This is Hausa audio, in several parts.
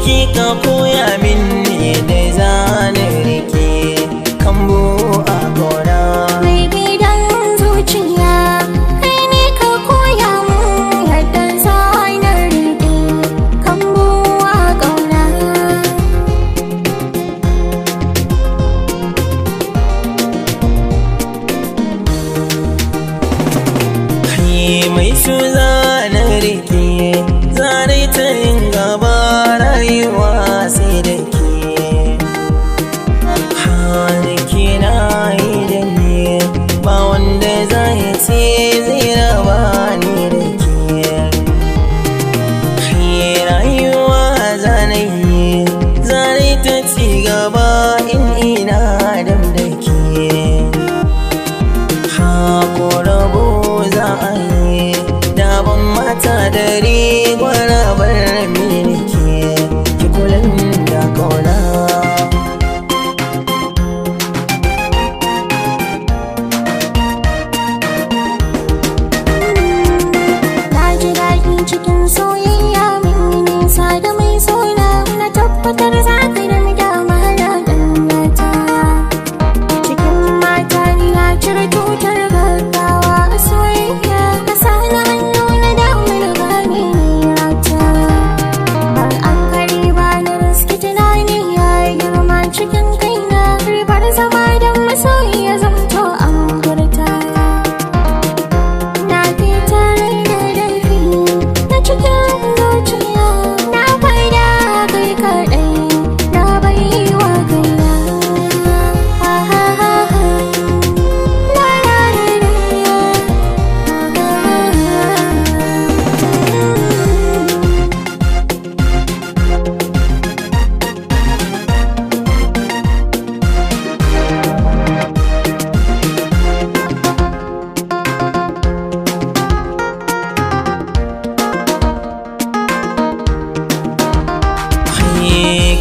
Kika koya min yadda zan rike kambu a gona. Mai gidan zuciya, kai ne ka koya mun yadda zana riƙe kambu a ƙauna. Kai mai su zana rike, zane ta yin gaba rayuwa sai da ke. Hanaki na yi da ni, ba wanda za ya ce zai raba ni da ke. Kai rayuwa zane yi, zane ta ci gaba in ina dam da ke. Hako rabo za a yi, daban mata dare gwarabar mini ke, ki kulan da kauna. Na ji daɗi cikin soyayya mun yi nisa da mai sona, na tabbatar za ka da dama na ɗannata. Cikin mata ni na cire tutar gaggawa a soyayya, ka sa na hannu na dama na gane ni rata. Ban an kari ba na riski tunani ya yi girma cikin kaina, ribar zama don masoyi ya zamto an furta. Na fitar da laifi na cikin zuciya, na faida kai kaɗai na baiwa kaina. Ha ha ha ha. La la la la.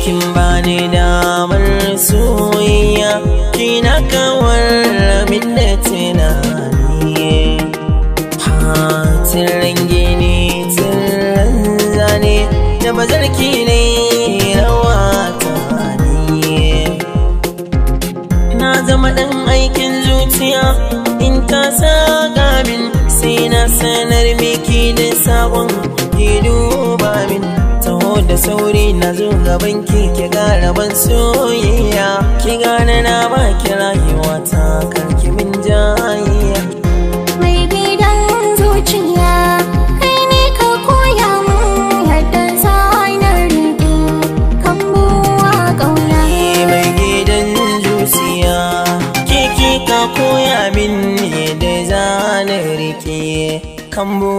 Kin bani damar soyayya, kina kawar min da tunani. Hatirin gini tirin zane da bazarki ne rawa ta ni. Na zama ɗan aikin zuciya in ta saka min, sai na sanar miki da sabon ki duba min. Taho da sauri na zo gaban ki, ki gara ban soyayya, ki gane na ba ki rayuwa ta karki min jayayya. Mai gidan zuciya, kai ne ka koya mun yadda zana riƙe kambu a ƙauna. Mai gidan zuciya, ke kika koya min yadda zan rike kambu.